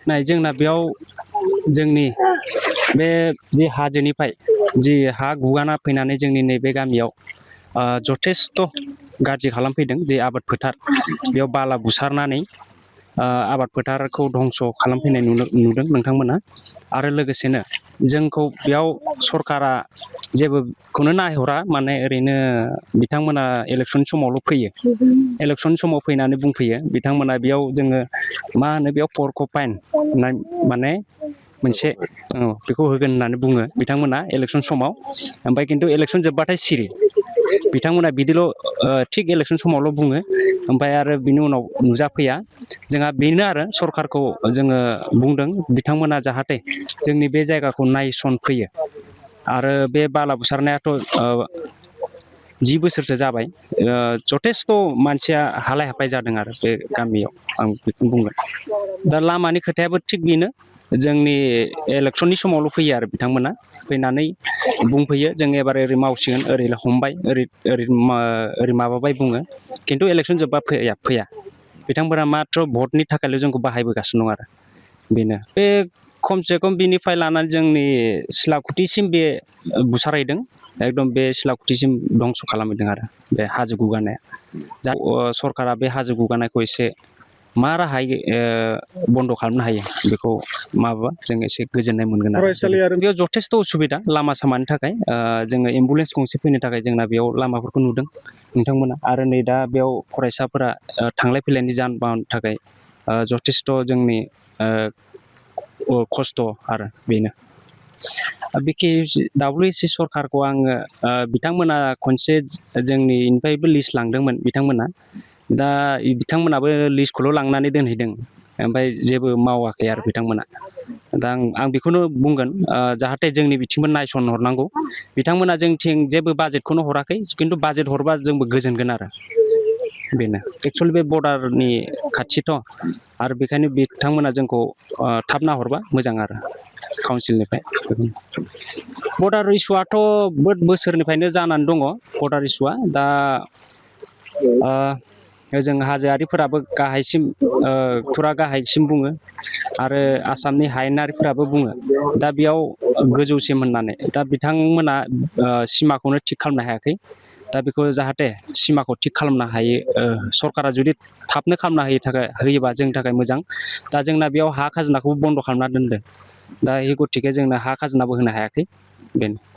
नाय जोंना बेयाव जोंनि बे जि हाजोनिफ्राय जि हा गुगाना फैनानै जोंनि नैबे गामियाव जथेस्थ' गाज्रि खालामफैदों जे आबाद फोथार बेयाव बाला बुसारनानै आबाद फोथारखौ धंस' खालामफैनाय नुदों नोंथांमोना आरो लोगोसेनो जोंखौ बेयाव सरकारा जेबोखौनो नायहरा माने ओरैनो बिथांमोना इलेक्सन समावल' फैयो इलेक्सन समाव फैनानै बुंफैयो बिथांमोना बेयाव जोङो मा होनो बेयाव पर्क'पाइन माने मोनसे बेखौ होगोन होननानै बुङो बिथांमोना इलेक्सन समाव ओमफ्राय खिन्थु इलेक्सन जोबबाथाय सिरि बिथांमोना बिदिल' थिग इलेक्सन समावल' बुङो ओमफ्राय आरो बिनि उनाव नुजाफैया जोंहा बेनो आरो सरखारखौ जोङो बुंदों बिथांमोना जाहाथे जोंनि बे जायगाखौ नायसनफैयो आरो बे बाला बुसारनायाथ' 10 बोसोरसो जाबाय जथेस्थ' मानसिया हालाय हाफाय जादों आरो बे गामियाव आं बेखौनो बुंगोन दा लामानि खोथायाबो थिग बेनो जोंनि इलेक्सननि समावल' फैयो आरो बिथांमोना फैनानै बुंफैयो जों एबार ओरै मावसिगोन ओरै हमबाय ओरै माबाबाय बुङो खिन्थु इलेक्सन जोब्बा फैया बिथांमोना माथ्र भटनि थाखायल' जोंखौ बाहायबोगासिनो दं आरो बेनो बे खमसे खम बिनिफ्राय लानानै जोंनि सिलाकुटिसिम बे बुसारहैदों एकदम बे सिलाकुटिसिम धंस' खालामहैदों आरो बे हाजो गुगानाया दा सरकारा बे हाजो गुगानायखौ एसे मा राहायै बन्द' खालामनो हायो बेखौ माबा जों एसे गोजोननाय मोनगोन आरो बेयाव जथेस्थ' उसुबिदा लामा सामानि थाखाय जोङो एम्बुलेन्स गंसे फैनो थाखाय जोंना बेयाव लामाफोरखौ नुदों नोंथांमोना आरो नै दा बेयाव फरायसाफोरा थांलाय फैलायनि जान बाहननि थाखाय जथेस्थ' जोंनि खस्थ' आरो बेनो WSC सरकारखौ आङो बिथांमोना खनसे जोंनिफ्रायबो लिस्ट लांदोंमोन बिथांमोना दा बिथांमोनाबो लिस्टखौल' लांनानै दोनहैदों ओमफ्राय जेबो मावाखै आरो बिथांमोना दा आं बेखौनो बुंगोन जाहाथे जोंनि बिथिंबो नायसनहरनांगौ बिथांमोना जोंथिं जेबो बाजेटखौनो हराखै खिन्थु बाजेट हरबा जोंबो गोजोनगोन आरो बेनो एक्सुवेलि बे बर्डारनि खाथिथ' आरो बेखायनो बिथांमोना जोंखौ थाब नाहरबा मोजां आरो काउन्सिलनिफ्राय बर्डार इस्युआथ' बहुद बोसोरनिफ्रायनो जानानै दङ बर्डार इस्युआ दा जों हाजोआरिफोराबो गाहायसिम फुरा गाहायसिम बुङो आरो आसामनि हायेनारिफोराबो बुङो दा बेयाव गोजौसिम होननानै दा बिथांमोना सिमाखौनो थिग खालामनो हायाखै दा बेखौ जाहाथे सिमाखौ थिग खालामनो हायो सरकारा जुदि थाबनो खालामना होयोबा जोंनि थाखाय मोजां दा जोंना बेयाव हा खाजोनाखौबो बन्द' खालामना दोनदों दा बे गथिखे जोंनो हा खाजोनाबो होनो हायाखै बेनो